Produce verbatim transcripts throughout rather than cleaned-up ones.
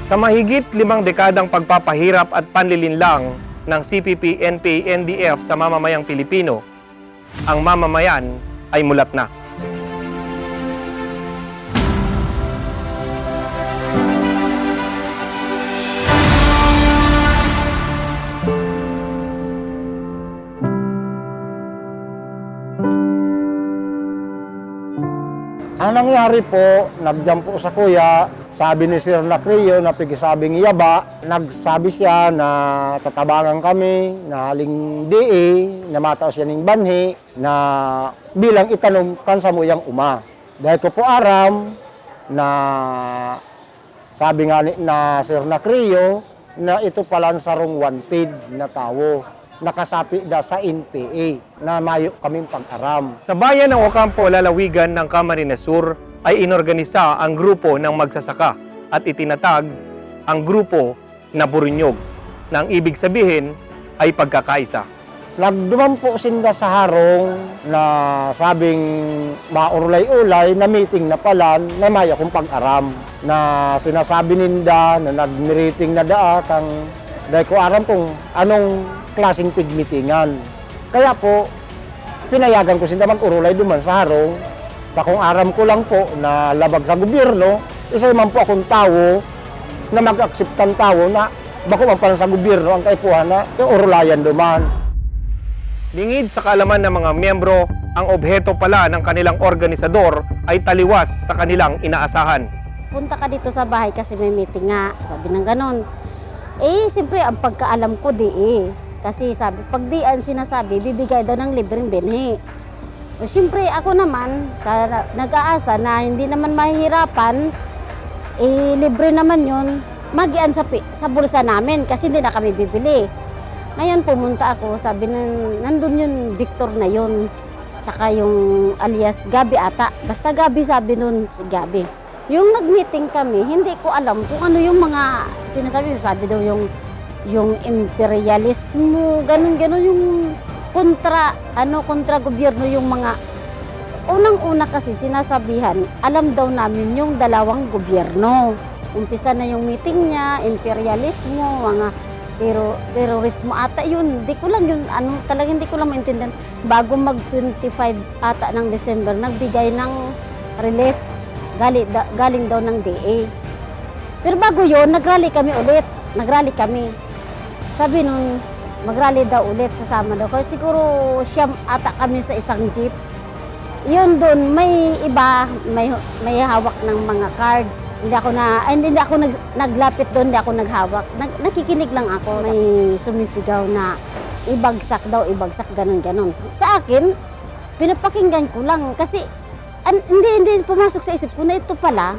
Sa mahigit limang dekadang pagpapahirap at panlilinlang ng C P P, N P A, N D F sa mamamayang Pilipino, ang mamamayan ay mulat na. Ang nangyari po, nagdiyan po sa kuya, sabi ni Sir Nacrio na pigsabing yaba, nagsabi siya na tatabangan kami, na haling D A, na matao siya ning banhi, na bilang itanom kan samuyang uma. Dai ko po aram na sabi nga ni, na Sir Nacrio, na ito pala ang sarong wanted na tawo, nakasapi da sa N P A, na mayo kaming pag-aram. Sa bayan ng Ocampo, lalawigan ng Camarines Sur, ay inorganisa ang grupo ng magsasaka at itinatag ang grupo na Burunyog, na ang ibig sabihin ay pagkakaisa. Nagduman po sinda sa harong na sabing maurulay-ulay na meeting na pala na may akong pag-aram, na sinasabi ninda na nagmiriting na daa kang, dai ko aram kung anong klaseng pigmitingan. Kaya po, pinayagan ko sinda mag-urulay duman sa harong. Bakong aram ko lang po na labag sa gobyerno, isa man po akong tawo na mag-akseptan tawo na bako man pala sa gobyerno ang kaipuhan na orulayan duman. Lingid sa kaalaman ng mga miyembro, ang obheto pala ng kanilang organisador ay taliwas sa kanilang inaasahan. "Punta ka dito sa bahay kasi may meeting nga," sabi ng ganon. Eh, siyempre, ang pagkaalam ko, di eh. Kasi sabi, pag di ang sinasabi, bibigay daw ng libreng binhi. O, siyempre, ako naman, sa na-, nag-aasa na hindi naman mahihirapan, eh, libre naman yun, magian sa pi-, sa bulsa namin kasi hindi na kami bibili. Ngayon, pumunta ako, sabi ng, nandun yun, Victor na yun, tsaka yung alias Gabi ata. Basta Gabi, sabi nun, si Gabi. Yung nag-meeting kami, hindi ko alam kung ano yung mga sinasabi. Sabi daw yung, yung imperialismo, ganun-ganun, yung kontra, ano, kontra gobyerno yung mga, unang-una kasi sinasabihan, alam daw namin yung dalawang gobyerno. Umpisa na yung meeting niya, imperialismo, mga tero-, terorismo ata yun. Di ko lang yun, ano, talagang di ko lang maintindihan. Bago mag twenty-five ata ng December, nagbigay ng relief. Gali da-, galing daw ng D A. Pero bago yun, nagrally kami ulit. Nagrally kami. Sabi nun, magrally daw ulit, sasama daw. Kaya siguro siyam ata kami sa isang jeep. Yun dun, may iba, may, may hawak ng mga card. Hindi ako na, ay, hindi ako nag-, naglapit dun, hindi ako naghawak. Nag-, nakikinig lang ako. May sumisigaw na, "Ibagsak daw, ibagsak," ganun, ganun. Sa akin, pinapakinggan ko lang kasi an-, hindi, hindi pumasok sa isip ko na ito pala,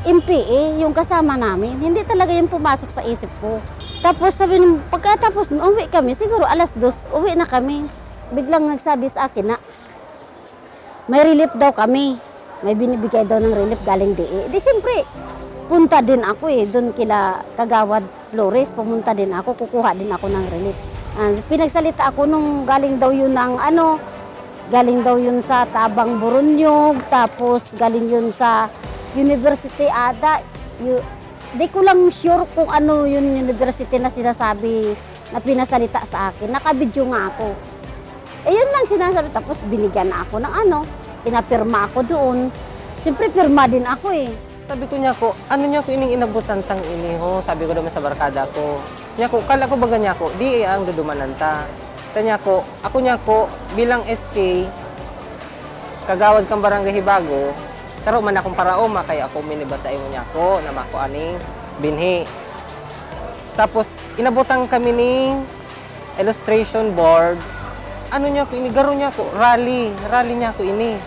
M P A, yung kasama namin. Hindi talaga yung pumasok sa isip ko. Tapos sabi nung, pagkatapos nun, uwi kami, siguro alas dos, uwi na kami. Biglang nagsabi sa akin na may relief daw kami. May binibigay daw ng relief galing D A. Di siyempre, punta din ako eh, dun kila Kagawad Flores, pumunta din ako, kukuha din ako ng relief. Ah, pinagsalita ako nung galing daw yun ng ano, galing daw yun sa Tabang Boronhog, tapos galing yun sa university ata. Yu-, di ko lang sure kung ano yun university na sinasabi na pinasalita sa akin. Nakabidyo nga ako. Eh, yun lang sinasabi. Tapos binigyan na ako ng ano, pinapirma ako doon. Siyempre, pirma din ako eh. Sabi ko niya ko, "Ano niya ko ining inabutan tang ini ho?" Sabi ko naman sa barkada ko. Niya ko, "Kala ko baga niya ko, di eh, ang dudumanan ta." Ta niya ko, ako niya ko, bilang S K, kagawad kang Barangay Hibago, taro man akong paraoma, kaya ako minibasa imo niya ko, na mako aning binhi. Tapos, inabutan kami ning illustration board. Ano niya ko ini? Garo niya ko, rally. Rally niya ko ini.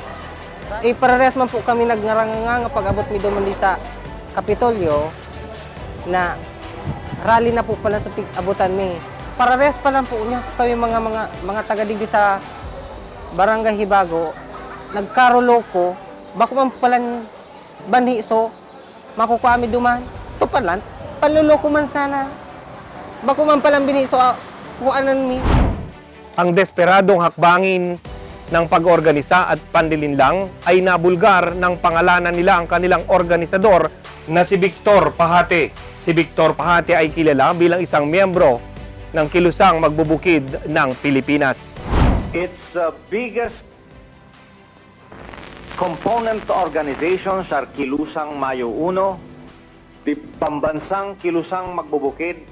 Eh, parehas man po kami nagngaranganga nga pag-abot mi duman di sa Kapitolyo na rally na po pala sa pig-abutan mi. Parehas pa lang po niya kami mga, mga, mga taga digdi sa Barangay Hibago, nagkaroloko, bako man palan banhi so, makukua mi duman. Ito palan, panloloko man sana. Bako man palan binhi so, ah, kuanan mi. Ang desperadong hakbangin ng pag-organisa at panlilinlang ay nabulgar nang pangalanan nila ang kanilang organisador na si Victor Pahate. Si Victor Pahati ay kilala bilang isang miyembro ng Kilusang Magbubukid ng Pilipinas. Its uh, biggest component organizations are Kilusang Mayo Uno, the Pambansang Kilusang Magbubukid,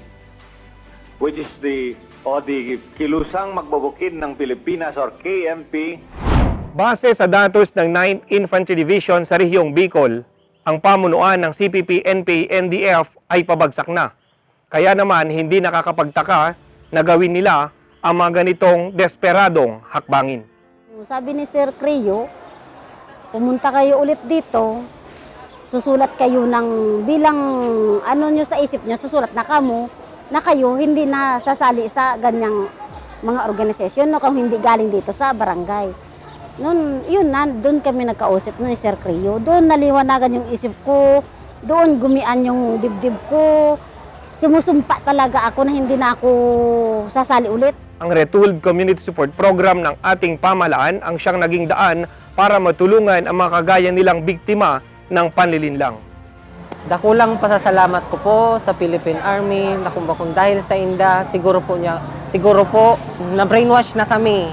which is the, o the Kilusang Magbubukid ng Pilipinas or K M P. Base sa datos ng Ninth Infantry Division sa Rehiyong Bicol, ang pamunuan ng C P P, N P A, N D F ay pabagsak na. Kaya naman hindi nakakapagtaka na gawin nila ang mga ganitong desperadong hakbangin. Sabi ni Sir Creo, pumunta kayo ulit dito, susulat kayo ng bilang ano nyo sa isip nyo, susulat na kamo na kayo hindi na sasali sa ganyang mga organisasyon no, kung hindi galing dito sa barangay. Noon, yun na, doon kami nagkausap ni Sir Creo. Doon naliwanagan yung isip ko, doon gumian yung dibdib ko. Sumusumpa talaga ako na hindi na ako sasali ulit. Ang Retooled Community Support Program ng ating pamahalaan ang siyang naging daan para matulungan ang mga kagaya nilang biktima ng panlilinlang. Dakulang pasasalamat ko po sa Philippine Army na kung bakong dahil sa inda, siguro po niya, siguro po na-brainwash na kami.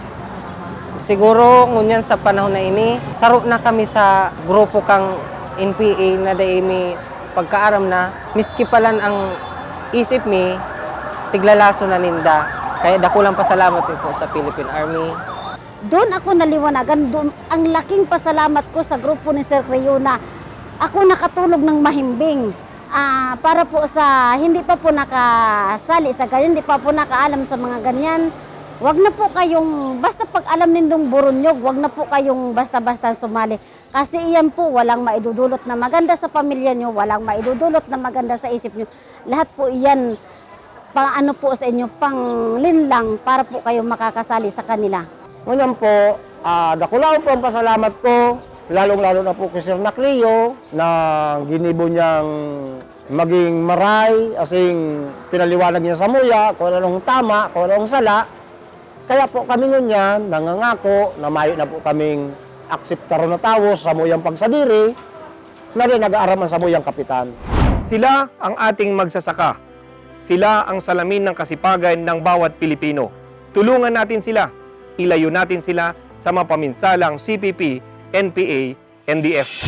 Siguro ngunyan sa panahon na ini, saro na kami sa grupo kang N P A na dai mi pagkaaram na miski palan ang isip mi, tiglalaso na ninda. Kaya dakulang pasalamat mi po sa Philippine Army. Doon ako naliwanagan, doon, ang laking pasalamat ko sa grupo ni Sir Creo na ako nakatulog ng mahimbing. Ah, para po sa hindi pa po nakasali sa ganyan, hindi pa po nakaalam sa mga ganyan, wag na po kayong, basta pag alam nindong buronyog, wag na po kayong basta-basta sumali. Kasi iyan po, walang maidudulot na maganda sa pamilya nyo, walang maidudulot na maganda sa isip nyo. Lahat po iyan, paano po sa inyo, panglinlang para po kayo makakasali sa kanila. Ngunyan po, ah, dakulaon po ang pasalamat ko, lalong-lalo na po kay Sir Nacleo na ginibo niyang maging maray, asing pinaliwanag niya samuya kung anong tama, kung anong sala. Kaya po kami ngunyan nangangako na mayo na po kaming akseptaron na tawo sa samuyang pagsadiri na di nag-aaram ang samuyang kapitan. Sila ang ating magsasaka. Sila ang salamin ng kasipagan ng bawat Pilipino. Tulungan natin sila. Ilayo natin sila sa mapaminsalang C P P, N P A, N D F.